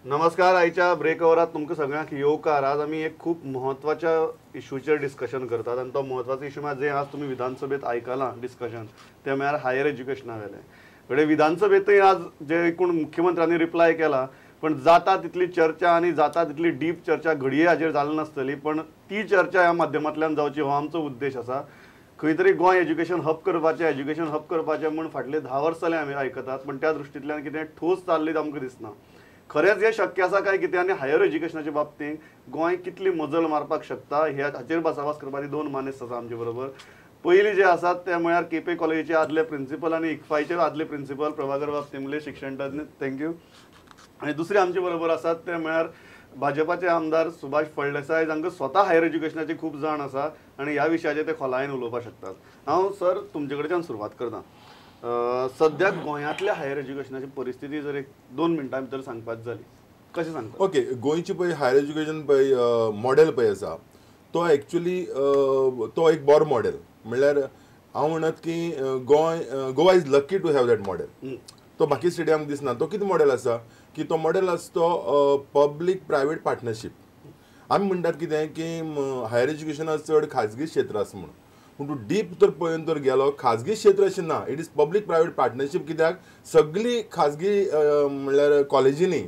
नमस्कार. आयच्या ब्रेक अवरात तुमकां सगळ्यांक येवकार. आज आमी एक खूब म्हत्वाच्या इशूचेर डिस्कशन करतात आनी तो म्हत्वाचो इशू म्हळ्यार जे आज तुमी विधानसभेत आयकलां डिस्कशन, तें म्हळ्यार हायर एज्युकेशना वेलें. घडये विधानसभेंतूय आज जे एकूण मुख्यमंत्र्यांनी रिप्लाय केला, पण जाता तितली चर्चा आनी जाता तितली डीप चर्चा घडये हाजेर जाली नासतली, पण ती चर्चा ह्या माध्यमांतल्यान जावची हो आमचो उद्देश आसा. खंय तरी गोंय एज्युकेशन हब करपाचें, एज्युकेशन हब करपाचें म्हूण फाटले 10 वर्सां जालें आमी आयकतात, पण त्या दृश्टींतल्यान कितें ठोस जाल्लें आमकां दिसना. खरेंच हें शक्य आसा काय कितें आनी हायर एज्युकेशनाच्या बाबतींत गोंय कितली मजल मारपाक शकता हे हाचेर भासाभास करपाची दोन मानेस्त आसा आमचे बरोबर. पयलीं जे आसात ते म्हळ्यार केपें कॉलेजीचे आदले प्रिंसिपल आनी इक्फायचे आदले प्रिंसिपल प्रभाकर बाब तेंबले, शिक्षण तज्ञ, thank you. आनी दुसरे आमचे बरोबर आसात ते म्हळ्यार भाजपाचे आमदार सुभाष फळदेसाय, जांकां स्वता हायर एज्युकेशनाची खूब जाण आसा आनी ह्या विशयाचेर ते खोलायेन उलोवपाक शकतात. हांव सर तुमचे कडच्यान सुरवात करता. सद्याक गोंयांतल्या हायर एज्युकेशनाची परिस्थिती जर एक 2 मिनटां भितर सांगपाक जाली, कशें सांगता? ओके, गोंयची पळय हायर एज्युकेशन पळय मॉडेल पळय आसा तो एक्चुली तो एक बरो मॉडेल. म्हणल्यार हांव म्हणत की Goa Goa is lucky to have that model. तो बाकी स्टेडियम दिसना. तो कितें मॉडेल आसा की तो मॉडेल आसा तो पब्लीक प्रायवेट पार्टनरशीप. आमी म्हणटात कितें की हायर एज्युकेशनाक चड खाजगी क्षेत्र आसा म्हणून, पूण तूं डीप तर पळोवन तर गेलो खाजगी क्षेत्र अशें ना. It is public private partnership. कित्याक सगळी खाजगी म्हणल्यार कॉलेजींनी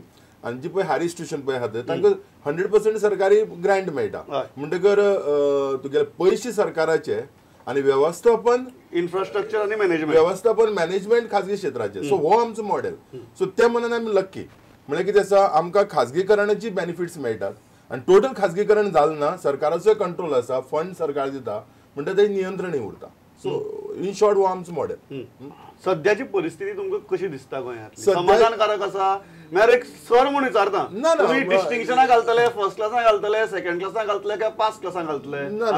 आनी जी पळय हायर इन्स्टिट्यूशन पळय आसा तांकां 100% सरकारी ग्रांट मेळटा. म्हणटकर तुगेले पयशे सरकाराचे आनी वेवस्थापन इन्फ्रास्ट्रक्चर आनी मॅनेजमेंट, वेवस्थापन मॅनेजमेंट खाजगी क्षेत्राचें. सो हो आमचो मॉडेल. सो ते मनान आमी लक्की. म्हणल्यार कितें आसा, आमकां खाजगीकरणाची बेनिफिट्स मेळटात आनी टोटल खाजगीकरण जालें ना, सरकाराचो कंट्रोल आसा, फंड सरकार दिता, म्हणटा ते नियंत्रणय उरता. सो इन शॉर्ट हो आमचो मॉडेल. सद्याची परिस्थिती तुमकां कशी दिसता गोंयांत? समाधानकारक आसा? म्हळ्यार एक सर म्हूण विचारता, तुमी डिस्टिंक्शना घालतले, फर्स्ट क्लासान घालतले, सेकंड क्लासान घालतले काय पास क्लासान घालतले? ना,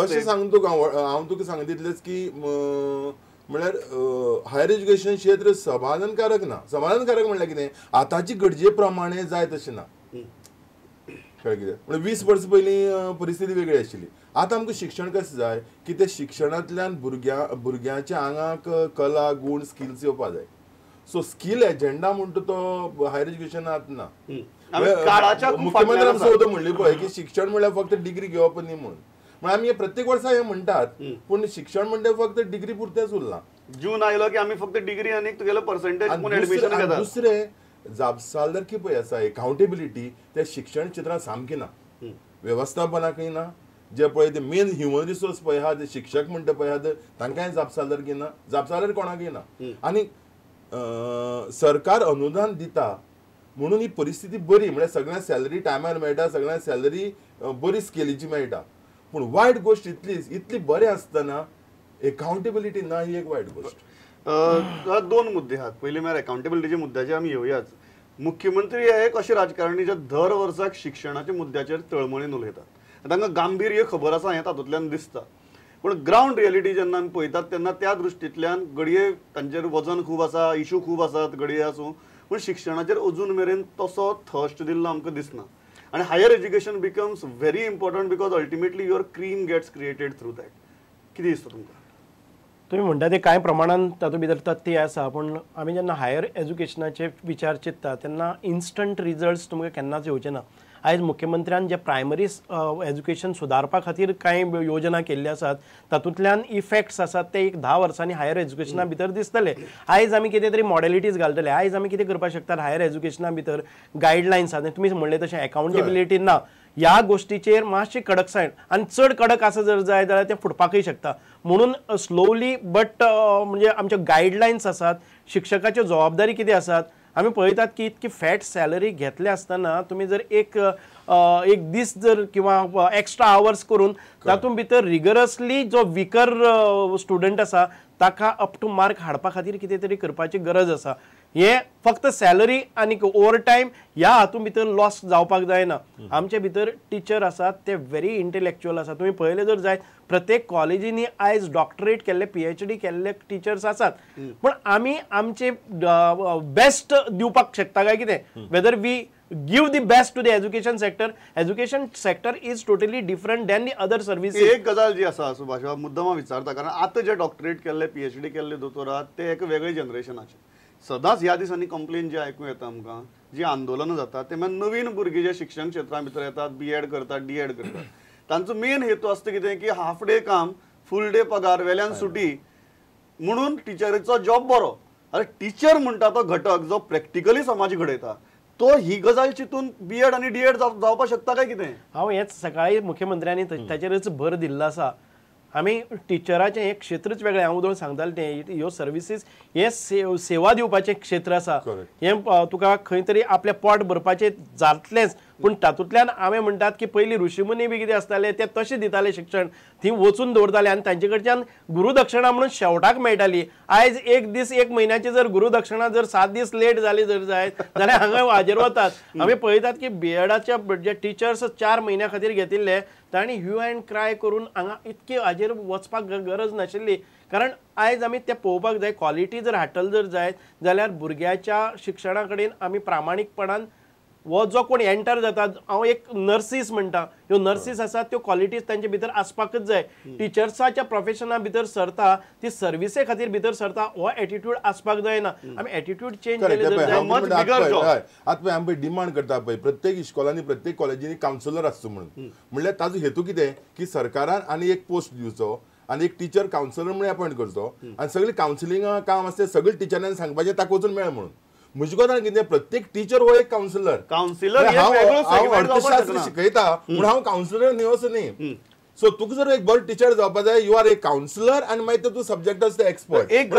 तशें सांगून तुका हांव तुका सांगता तितलेंच की म्हणल्यार हायर एज्युकेशन क्षेत्र समाधानकारक ना. समाधानकारक म्हणल्यार कितें, आतांची गरजे प्रमाणे जाय तशें ना. कळ्ळें कितें? म्हणल्यार 20 वर्सां पयलीं परिस्थिती वेगळी आशिल्ली. आतां आमकां शिक्षण कशें जाय की ते शिक्षणांतल्यान भुरग्यांच्या आंगाक कला, गूण, स्किल्स येवपा जाय. सो स्कील एजेंडा म्हणटा तो हायर एज्युकेशनांत ना. मुख्यमंत्र्यान सुद्दां म्हणली पळय की शिक्षण म्हणल्यार फक्त डिग्री घेवप न्ही म्हणून. म्हळ्यार आमी प्रत्येक वर्सा हें म्हणटात, पूण शिक्षण म्हणटा फक्त डिग्री पुरतेंच उरलां. जून आयलो की आमी फक्त डिग्री आनी तुगेलो पर्सेंटेज एडमिशन घेतात. दुसरें जापसालदारकी पळय आसा, एकाउंटेबिलिटी त्या शिक्षण क्षेत्रांत सामकी ना, वेवस्थापनाकय ना. जे पळय ते मेन ह्युमन रिसोर्स पळय आहा, ते शिक्षक म्हणटा पळय आहा तांकांय जापसालदारकी ना, जापसालदार कोणाकय ना. आनी सरकार अनुदान दिता म्हणून ही परिस्थिती बरी, म्हळ्यार सगळ्यांक सॅलरी टायमार मेळटा, सगळ्यांक सॅलरी बरी स्केलीची मेळटा. पूण वायट गोश्ट इतलीच, इतली बरें आसतना एकाउंटेबिलिटी ना, ही एक वायट गोश्ट. दोन मुद्दे आहात. पयलीं म्हळ्यार एकाउंटेबिलिटीच्या मुद्द्याचेर आमी येवयाच. मुख्यमंत्री हे एक अशे राजकारणी जे दर वर्साक शिक्षणाच्या मुद्द्याचेर तळमळीन उलयतात, तांकां गांभीर्य खबर आसा हें तातूंतल्यान दिसता. पूण ग्रावंड रियलिटी जेन्ना आमी पळयतात तेन्ना त्या दृश्टींतल्यान घडये तांचेर वजन खूब आसा, इशू खूब आसात घडये आसूं, पूण शिक्षणाचेर अजून मेरेन तसो थर्स्ट दिल्लो आमकां दिसना. आनी higher education becomes very important because ultimately your cream gets created through that. कितें दिसता तुमकां? तुमी म्हणटा ते कांय प्रमाणान तातूंत भितर तथ्य आसा, पूण आमी जेन्ना हायर एज्युकेशनाचे विचार चिंतता तेन्ना इन्स्टंट रिजल्ट्स तुमकां केन्नाच येवचे ना. आयज मुख्यमंत्र्यान जे प्रायमरी एज्युकेशन सुदारपा खातीर कांय योजना केल्ल्यो आसात तातूंतल्यान इफेक्ट्स आसात ते एक 10 वर्सांनी हायर एज्युकेशना भितर दिसतले. आयज आमी कितें तरी मॉडेलिटीज घालतले, आयज आमी कितें करपाक शकतात हायर एज्युकेशना भितर गायडलायन्स आसात, तुमी म्हणलें तशें एकाउंटेबिलिटी ना, ह्या गोश्टीचेर मातशी कडकसाण आनी चड कडक आसा जर जाय जाल्यार तें फुटपाकय शकता. म्हणून स्लोवली बट म्हणजे आमच्यो गायडलायन्स आसात, शिक्षकाच्यो जबाबदारी कितें आसात, आमी पळयतात की इतकी फॅट सॅलरी घेतले आसतना तुमी जर एक एक दीस जर किंवा एक्स्ट्रा आवर्स करून तातूंत भितर रिगरसली जो विकर स्टुडंट आसा ताका अप टू मार्क हाडपा खातीर कितें तरी करपाची गरज आसा. हे फक्त सॅलरी आनी ओवर टायम ह्या हातूंत भितर लॉस जावपाक जायना. आमचे भितर टिचर आसात ते व्हेरी इंटलेक्च्युअल आसात. तुमी पळयलें जर जायत प्रत्येक कॉलेजींनी आयज डॉक्टरेट केल्ले, PhD केल्ले टिचर्स आसात, पूण आमी आमचे बेस्ट दिवपाक शकता काय कितें? Whether we give the best to the education sector, education sector is totally different than the other services. एक गजाल जी आसा सुभाष बाब मुद्दम विचारता, कारण आतां जे डॉक्टरेट केल्ले, PhD केल्ले दोतोर आहात ते एक वेगळे जनरेशनाचे. सदांच ह्या दिसांनी कंप्लेन जी आयकूं येता आमकां, जी आंदोलनां जाता ते मागीर नवीन भुरगीं जे शिक्षण क्षेत्रां भितर येतात, बी एड करतात, डी एड करतात, तांचो मेन हेतू आसता कितें की हाफ डे काम, फूल डे पगार, वेल्यान सुटी, म्हणून टिचरीचो जॉब बरो. अरे टिचर म्हणटा तो घटक जो प्रॅक्टिकली समाज घडयता तो ही गजाल चिंतून बी एड आनी डी एड जावपाक शकता काय कितें? हांव हेच सकाळी मुख्यमंत्र्यांनी ताचेरच भर दिल्लो आसा. आमी टिचराचें हें क्षेत्रच वेगळें. हांव उदळ सांगतालें तें ह्यो सर्विसीस हें सेवा दिवपाचें क्षेत्र आसा. हें तुका खंय तरी आपलें पोट भरपाचें जातलेंच, पूण तातूंतल्यान हांवें म्हणटात की पयलीं ऋषीमुनी बी कितें आसताले ते तशें दिताले शिक्षण, थंय वचून दवरताले आनी तांचे कडच्यान गुरुदक्षिणा म्हणून शेवटाक मेळटाली. आयज एक दीस एक म्हयन्याची जर गुरुदक्षिणा जर 7 दीस लेट जाली जर जायत जाल्यार हांगा हाजेर वतात. आमी पळयतात की बी एडाच्या जे टिचर्स 4 म्हयन्या खातीर घेतिल्ले तांणी ह्यू अँड क्राय करून हांगा इतके हाजेर वचपाक गरज नाशिल्ली. कारण आयज आमी तें पळोवपाक जाय, क्वॉलिटी जर हाडटले जर जायत जाल्यार भुरग्याच्या शिक्षणा कडेन आमी प्रामाणीकपणान हो जो कोण एंटर जाता, हांव एक नर्सीस म्हणटा, ह्यो नर्सीस आसात त्यो क्वॉलिटीज तांचे भितर आसपाकच जाय. टिचर्साच्या प्रोफेशना भितर सरता ती सर्विसे खातीर भितर सरता हो एटिट्यूड आसपाक जायना. आमी एटिट्यूड चेंज केले. आतां पळय आमी डिमांड करता पळय प्रत्येक इस्कॉलांनी प्रत्येक कॉलेजींनी कावन्सिलर आसचो म्हणून, म्हणल्यार ताजो हेतू कितें की सरकारान आनी एक पोस्ट दिवचो आनी एक टिचर कावन्सिलर म्हणून अपॉयंट करचो आनी सगळी कावन्सिलिंगा काम आसता सगळे टिचरांनी सांगपाचें ताका वचून मेळ म्हणून. म्हजे कोतान कितें प्रत्येक टिचर हो एक कावन्सिलर. कावन्सिलर हांव अर्थशास्त्र शिकयता पूण हांव कावन्सिलर न्ही असो न्ही. सो तुका जर एक बरो टिचर जावपा जाय you are a counsellor आनी मागीर तूं सब्जेक्ट आसता एक्सपर्ट. एक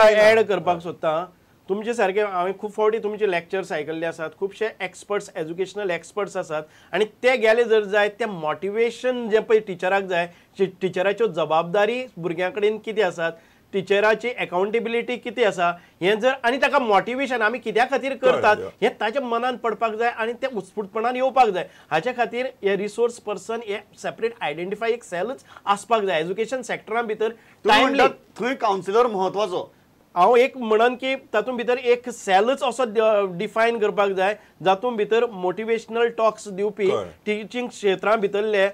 एड करपाक सोदता, तुमचे सारके हांवें खूब फावटी तुमचे लेक्चर्स आयकल्ले आसात, खुबशे एक्सपर्ट्स एज्युकेशनल एक्सपर्ट्स आसात आनी ते गेले जर जाय ते मोटिवेशन जें पळय टिचराक जाय, टिचराच्यो जबाबदारी भुरग्यां कडेन कितें आसात, टिचराची अकाउंटेबिलिटी कितें आसा, हें जर आनी ताका मोटिवेशन आमी कित्या खातीर करतात हें ताच्या मनान पडपाक जाय आनी तें उत्स्फूर्तपणान येवपाक जाय. हाचे खातीर हे रिसोर्स पर्सन हे सेपरेट आयडेंटिफाय एक सेलच आसपाक जाय एज्युकेशन सेक्टरा भितर. टायमली थंय कावन्सिलर म्हत्वाचो. हांव एक म्हणन की तातूंत भितर एक सेलच असो डिफायन करपाक जाय जातूंत भितर मोटिवेशनल टॉक्स दिवपी टिचींग क्षेत्रां भितरले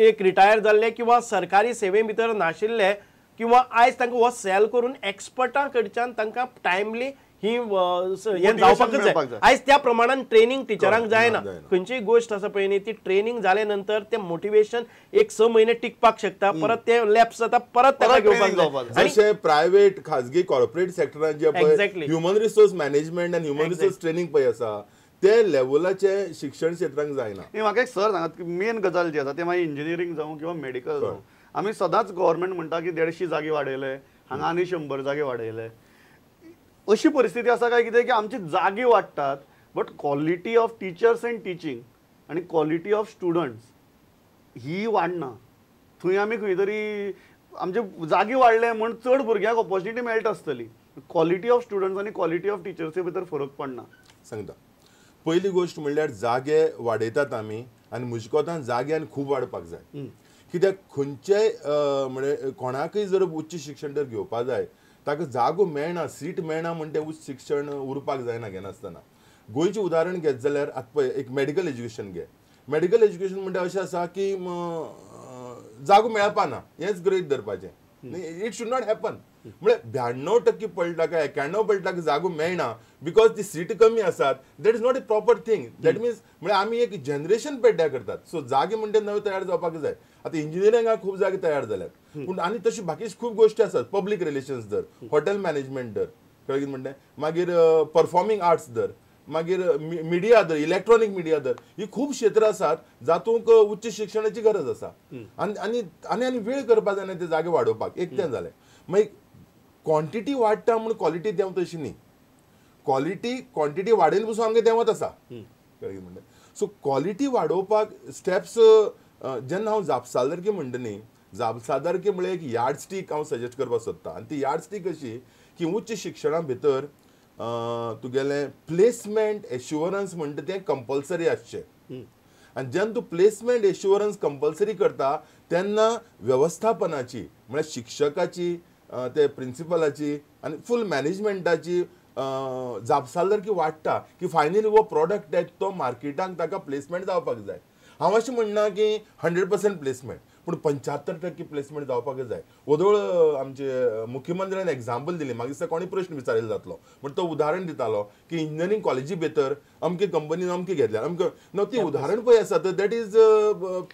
एक रिटायर जाल्ले किंवा सरकारी सेवे भितर नाशिल्ले किंवा आयज तांकां हो सेल करून एक्सपर्टां कडच्यान तांकां टायमली ही हें जावपाकच जाय. आयज त्या प्रमाणान ट्रेनिंग टिचरांक जायना. खंयचीय गोश्ट आसा पळय न्ही ती ट्रेनिंग जाले नंतर तें मोटिवेशन एक 6 म्हयने टिकपाक शकता, परत ते लॅप्स जाता, परत ताका घेवपाक जाय. जशें प्रायव्हेट खाजगी कॉर्पोरेट सेक्टरान जे पळय ह्युमन रिसोर्स मॅनेजमेंट आनी ह्युमन रिसोर्स ट्रेनिंग पळय आसा ते लेवलाचे शिक्षण क्षेत्रांक जायना. म्हाका एक सर सांगात की मेन गजाल जी आसा ते मागीर इंजिनियरींग जावं किंवा मेडिकल जावं, आमी सदांच गव्हर्मेंट म्हणटा की 150 जागे वाडयले, हांगा आनी 100 जागे वाडयले. अशी परिस्थिती आसा काय कितें की आमची जागे वाडटात but quality of teachers and teaching आनी क्वॉलिटी ऑफ स्टुडंट्स ही वाडना. थंय आमी खंय तरी आमचे जागे वाडले म्हूण चड भुरग्यांक ऑपॉर्च्युनिटी मेळटा आसतली, क्वॉलिटी ऑफ स्टुडंट्स आनी क्वॉलिटी ऑफ टिचर्से भितर फरक पडना. सांगता पयली गोश्ट म्हणल्यार जागे वाडयतात आमी आनी म्हज्या कोतान जागे आनी खूब वाडपाक जाय. कित्याक खंयचेय म्हणजे कोणाकय जर उच्च शिक्षण जर घेवपा जाय ताका जागो मेळना, सीट मेळना म्हण तें उच्च शिक्षण उरपाक जायना घेनासतना. गोंयचें उदाहरण घेत जाल्यार आतां पळय एक मेडिकल एज्युकेशन घे. मेडिकल एज्युकेशन म्हणटा अशें आसा की जागो मेळपा ना हेंच गृहीत धरपाचें. It should not happen. म्हळ्यार 92% पडटा काय 91% जागो मेळना because ती सीट कमी आसात. That is not a proper thing. That means म्हळ्यार आमी एक जनरेशन पेड्ड्यार करतात. सो जागे म्हणटे नवे तयार जावपाक जाय. आतां इंजिनियरिंगाक खूब जागे तयार जाल्यात पूण आनी तशी बाकी खूब गोश्टी आसात. पब्लीक रिलेशन्स धर, हॉटेल मॅनेजमेंट धर, कळ्ळें कितें म्हणटा, मागीर परफॉर्मींग आर्ट्स धर, मागीर मिडिया धर, इलेक्ट्रॉनीक मिडिया धर, ही खूब क्षेत्रां आसात जातूंक उच्च शिक्षणाची गरज आसा आनी आनी आनी आनी वेळ करपा जायना ते जागे वाडोवपाक. एक तें जालें. मागीर क्वॉन्टिटी वाडटा म्हूण क्वॉलिटी देंवता अशी न्ही, क्वॉलिटी क्वॉन्टिटी वाडयले पसून आमगें देंवत आसा. कळ्ळें कितें म्हणटा. सो क्वॉलिटी वाडोवपाक स्टेप्स जेन्ना हांव जापसालदारकी म्हणटा न्ही, जापसालदारकी म्हळ्यार एक यार्डस्टीक हांव सजेस्ट करपाक सोदता. आनी ती यार्डस्टीक अशी की उच्च शिक्षणा भितर तुगेलें प्लेसमेंट एश्युरन्स म्हणटा तें कंपल्सरी आसचें. आनी जेन्ना तूं प्लेसमेंट एश्युरन्स कंपल्सरी करता तेन्ना वेवस्थापनाची म्हळ्यार शिक्षकाची, ते प्रिंसिपलाची आनी फूल मॅनेजमेंटाची जापसालदारकी वाडटा की फायनली हो प्रोडक्ट आहे तो मार्केटाक ताका प्लेसमेंट जावपाक जाय. हांव अशें म्हणना की 100% प्लेसमेंट, पूण 75% प्लेसमेंट जावपाक जाय. ओदोळ आमचे मुख्यमंत्र्यान एग्जाम्पल दिली, म्हाका दिसता कोणी प्रश्न विचारिल्लो जातलो, पण तो उदाहरण दितालो की इंजिनियरींग कॉलेजी भितर अमके कंपनीन अमके घेतल्या अमके नो, ती उदाहरण पळय आसा तर that is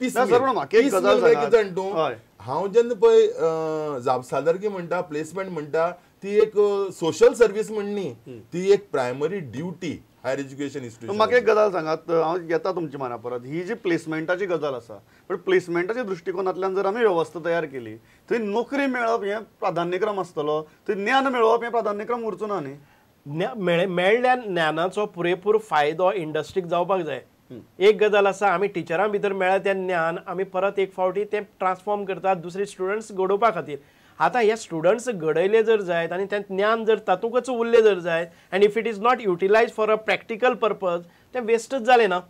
piece. ना सर, पूण म्हाका एक गजाल सांगात. जाण तूं, हांव जेन्ना पळय जापसालदारकी म्हणटा, प्लेसमेंट म्हणटा, ती एक सोशल सर्वीस म्हण न्ही, ती एक प्रायमरी ड्युटी हायर एज्युकेशन म्हाका एक इन्स्टिट्यूशन. गजाल सांगात, हांव येता तुमच्या मना परत. ही जी प्लेसमेंटाची गजाल आसा, पण प्लेसमेंटाच्या दृश्टिकोनांतल्यान जर आमी वेवस्था तयार केली, थंय नोकरी मेळप हें प्राधान्यक्रम आसतलो, थंय ज्ञान मेळोवप हें प्राधान्यक्रम उरचो ना न्ही? मेळ्ळ्या ज्ञानाचो पुरेपूर फायदो इंडस्ट्रीक जावपाक जाय. एक गजाल आसा, आमी टिचरां भितर मेळ्ळा तें ज्ञान आमी परत एक फावटी तें ट्रान्सफॉर्म करतात दुसरे स्टुडंट्स घडोवपा खातीर. आतां हे स्टुडंट्स घडयले जर जायत आनी तें ज्ञान जर तातूंकच उरलें जर जायत and if it is not utilize for a practical purpose, तें वेस्टच जालें ना?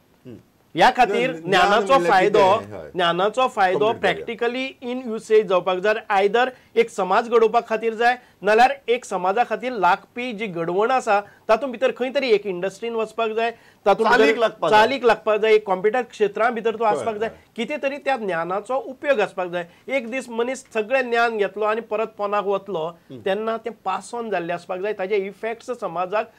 ह्या खातीर ज्ञान ज्ञानाचो म्हणल्यार फायदो कितें? हय. ज्ञानाचो फायदो Complete करूया. प्रॅक्टिकली इन युसेज जावपाक जाय. आयदर एक समाज घडोवपा खातीर जाय, नाल्यार एक समाजा खातीर लागपी जी घडवण आसा तातूंत भितर खंय तरी एक इंडस्ट्रीन वचपाक जाय, तातूंत चालीक भितर लागपाक जाय. चालीक लागपाक जाय, एक कॉम्प्युटर क्षेत्रां भितर तो आसपाक जाय, कितें तरी त्या ज्ञानाचो उपयोग आसपाक जाय. एक दीस मनीस सगळें ज्ञान घेतलो आनी परत पोनाक वतलो तेन्ना तें पास ऑन जाल्लें आसपाक जाय, ताजे इफेक्ट्स समाजाक.